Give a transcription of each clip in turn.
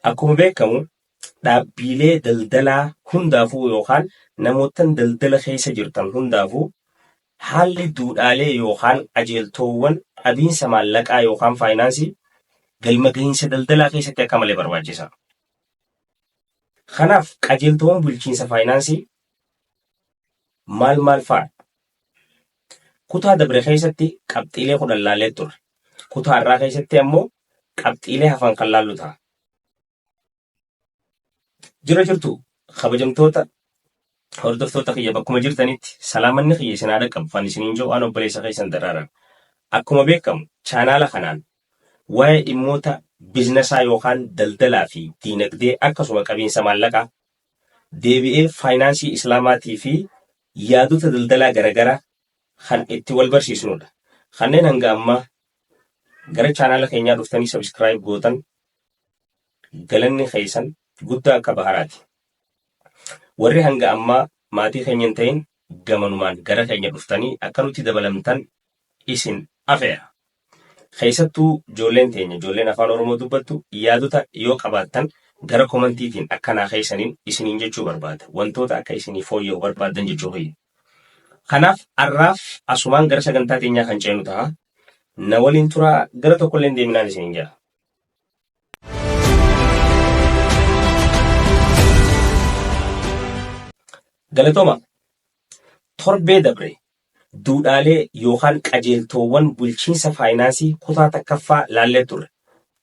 Akkuma beekamu dhaabbiilee daldalaa hundaafuu yookaan namoottan daldala keessa jirtan hundaafuu haalli duudhaalee yookaan qajeeltoowwan qabiinsa maallaqaa yookaan faayinaansii galma gahiinsa daldalaa keessatti akka malee barbaachisa. Kanaaf qajeeltoowwan bulchiinsa faayinaansii maal maal fa'a? Kutaa dabre keessatti qabxiilee 10 laallee turre. Kutaa har'aa keessatti ammoo qabxiilee hafan kan laallu ta'a. Jira jirtu kabajamtoota hordoftoota kiyya bakkuma jirtanitti salaamanni kiyya isin haa dhaqqabu kan isiniin jiru waan obboleessa keessan daraaran. Akkuma beekamu chaanaala kanaan waa'ee dhimmoota biznasaa yookaan daldalaa fi diinagdee akkasuma qabiinsa maallaqaa deebi'ee faayinaansii islaamaatii fi yaadota daldalaa garagaraa kan itti wal barsiisnudha. Kanneen hanga ammaa gara chaanaala keenyaa dhuftanii subscribe gootan galanni keessan guddaa akka baharaati. Warri hanga ammaa maatii keenya hin ta'in gamanumaan gara keenya dhuftanii akka nutti dabalamtan isin afeera. Keessattuu ijoolleen teenya ijoolleen afaan Oromoo dubbattu yaadota yoo qabaattan gara komantiitiin akka naa keessaniin isiniin jechuu barbaada. Wantoota akka isinii fooyya'u barbaaddan jechuu kiyya. Kanaaf arraaf asumaan gara sagantaa teenyaa kan ceenu ta'a. Na waliin turaa gara tokkollee hin deeminaan isiniin jedha. Galatooma. Torbee dabre duudhaalee yookaan qajeeltoowwan bulchiinsa faayinaansii kutaa takkaffaa laallee turre.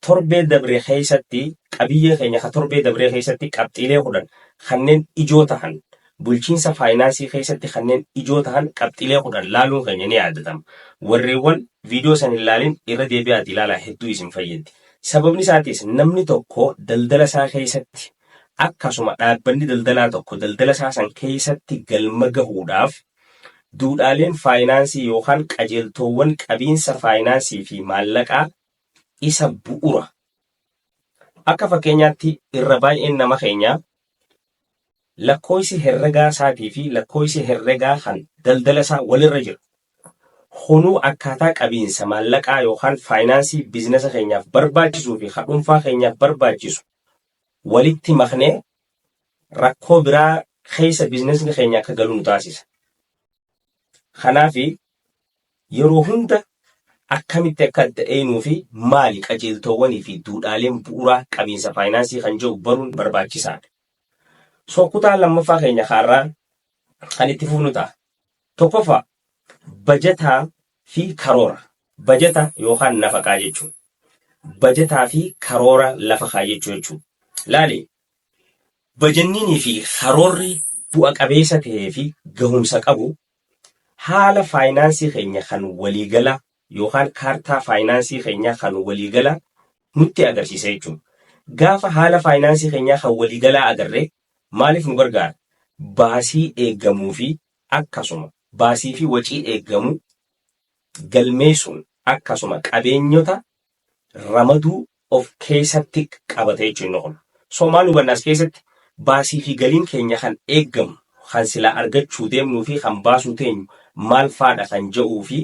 Torbee dabre keessatti qabiyyee keenya ka torbee dabree keessatti qabxiilee 10 kanneen ijoo tahan bulchiinsa faayinaansii keessatti kanneen ijoo tahan qabxiilee 10 laaluun keenya ni yaadatama. Warreewwan viidiyoo san hin laalin irra deebi'aatii ilaalaa hedduu isin fayyaddi. Sababni isaatis namni tokko daldala isaa keessatti akkasuma dhaabbanni daldalaa tokko daldala isaa san keessatti galma gahuudhaaf duudhaaleen faayinaansii yookaan qajeeltoowwan qabiinsa faayinaansii fi maallaqaa isa bu'ura. Akka fakkeenyaatti irra baay'een nama keenyaa lakkooysi herregaa isaatii fi lakkooysi herregaa kan daldala isaa walirra jira. Kunuu akkaataa qabiinsa maallaqaa yookaan faayinaansii biizinasa keenyaaf barbaachisuu fi ka dhuunfaa keenyaaf barbaachisu walitti maknee rakkoo biraa keessa biizinasni keenya akka galu nu taasisa. Kanaaf yeroo hunda akkamitti akka adda eeynuu fi maali qajeeltoowwanii fi duudhaaleen bu'uraa qabiinsa faayinaansii kan jedhu baruun barbaachisaadha. So kutaa lammaffaa keenya kaarraa kan itti fufnu ta'a. Tokkoffaa bajataa fi karoora. Bajata yookaan nafaqaa jechuun. Bajataa fi karoora lafa kaayyachuu jechuudha. Laali bajanninii fi karoorri bu'a qabeessa ta'ee fi gahumsa qabu haala faayinaansii keenya kan waliigalaa yookaan kaartaa faayinaansii keenyaa kan waliigalaa nutti agarsiisa jechuudha. Gaafa haala faayinaansii keenyaa kan waliigalaa agarre maaliif nu gargaara? Baasii eeggamuu fi akkasuma baasii fi wacii eeggamu galmeessuun akkasuma qabeenyota ramaduu of keessatti qabata jechuudha inni kun. So maal hubanna as keessatti baasii fi galiin keenya kan eeggamu kan silaa argachuu deemnuu fi kan baasuu teenyu maal faadha kan jedhuu fi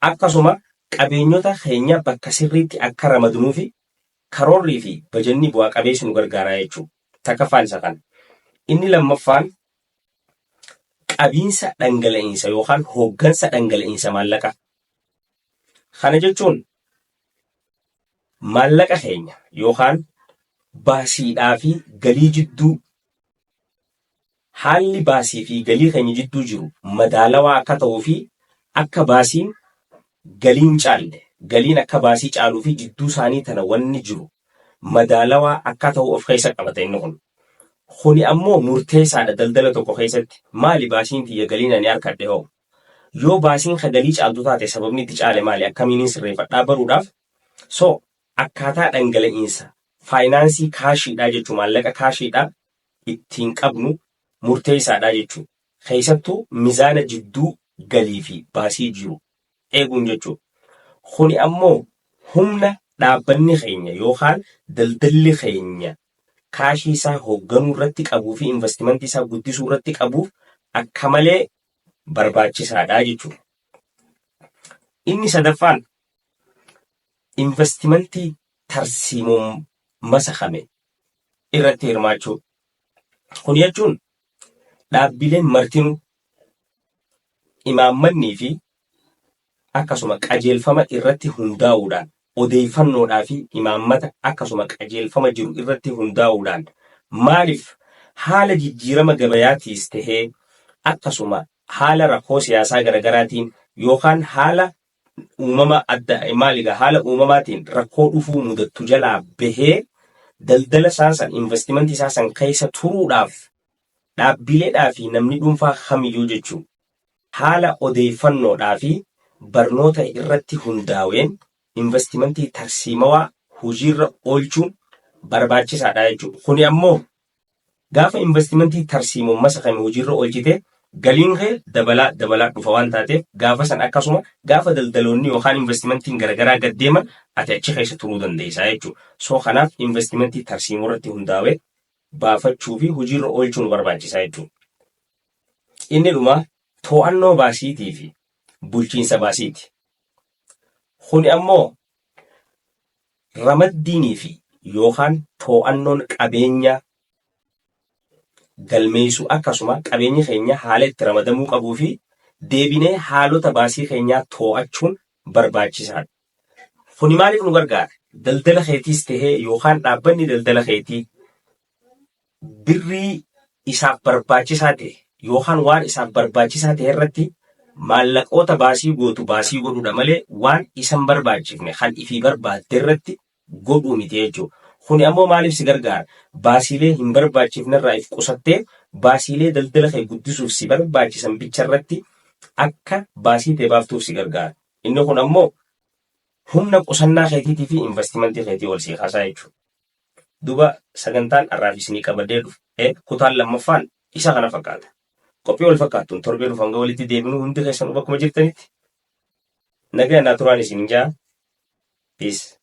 akkasuma qabeenyota keenya bakka sirriitti akka ramadnuu fi karoorrii fi bajanni bu'aa qabeessi nu gargaaraa jechuudha. Takkaffaan isa kana. Inni lammaffaan qabiinsa dhangala'iinsa yookaan hooggansa dhangala'iinsa maallaqaa. Kana jechuun maallaqa keenya yookaan baasiidhaa fi galii jidduu haalli baasii fi galii keenya jidduu jiru madaalawaa akka ta'uu fi akka baasiin galiin caalle galiin akka baasii caaluu fi jidduu isaanii tana wanni jiru madaalawaa akka ta'u of keessa qabata inni kun. Kuni ammoo murteessaadha daldala tokko keessatti. Maali baasiin tiyya galiin ani arkadhe hoo? Yoo baasiin ka galii caaltu taate sababni itti caale maali? Akkamiinin sirreeffadhaa baruudhaaf so akkaataa dhangala'iinsa faayinaansii kaashiidhaa jechuu maallaqa kaashiidhaa ittiin qabnu murteessaadha jechuu. Keessattuu mizaana jidduu galii fi baasii jiru eeguun jechuu. Kuni ammoo humna dhaabbanni keenya yookaan daldalli keenya kaashii isaa hoogganuu irratti qabuu fi investimentii isaa guddisuu irratti qabuuf akka malee barbaachisaadha jechuudha. Inni sadaffaan investimentii masakame irratti hirmaachuu. Kun jechuun dhaabbileen martinuu imaammannii fi akkasuma qajeelfama irratti hundaa'uudhaan odeeyfannoodhaa fi imaammata akkasuma qajeelfama jiru irratti hundaa'uudhaan maaliif haala jijjiirama gabayaatiis tahee akkasuma haala rakkoo siyaasaa garagaraatiin yookaan haala uumama adda maaligaa haala uumamaatiin rakkoo dhufuu mudattu jalaa bahee daldala isaa san investimentii isaa san keessa turuudhaaf dhaabbileedhaa fi namni dhuunfaa kamiyyuu jechuun haala odeeyfannoodhaa fi barnoota irratti hundaaween investimentii tarsiimawaa hojiirra oolchuun barbaachisaadha jechuudha. Kuni ammoo gaafa investimentii tarsiimoon masakame hojiirra oolchite galiin kee dabalaa dabalaa dhufa waan taateef gaafa san akkasuma gaafa daldaloonni yookaan investimentiin garagaraa gad deeman ati achi keessa turuu dandeessa jechuudha. So kanaaf investimentii tarsiimoo irratti hundaawee baafachuu fi hojiirra oolchuu nu barbaachisa jechuudha. Inni dhumaa to'annoo baasiitii fi bulchiinsa baasiiti. Kuni ammoo ramaddiinii fi yookaan to'annoon qabeenya galmeessuu akkasuma qabeenyi keenya haala itti ramadamuu qabuu fi deebinee haalota baasii keenyaa to'achuun barbaachisaadha. Kuni maaliif nu gargaara? Daldala keetiis tahee yookaan dhaabbanni daldala keetii birrii isaaf barbaachisaa ta'e yookaan waan isaaf barbaachisaa ta'e irratti maallaqoota baasii gootu baasii godhuudha malee waan isan barbaachifne kan ifii barbaadde irratti godhuu miti jechuudha. Kuni ammoo maaliif si gargaara? Baasiilee hin barbaachifne irraa if qusattee baasiilee daldala kee guddisuuf si barbaachisan bicha irratti akka baasii tee baaftuuf si gargaara. Inni kun ammoo humna qusannaa keetiitii fi investimentii keetii ol sii kaasaa jechuudha. Duba sagantaan har'aaf isinii qabadee dhufe kutaan lammaffaan isa kana fakkaata. Qophii wal fakkaattuun torbee dhufu hanga walitti deebinu hundi keessanuu bakkuma jirtanitti nagaa naa turaan isin jaa. Peace.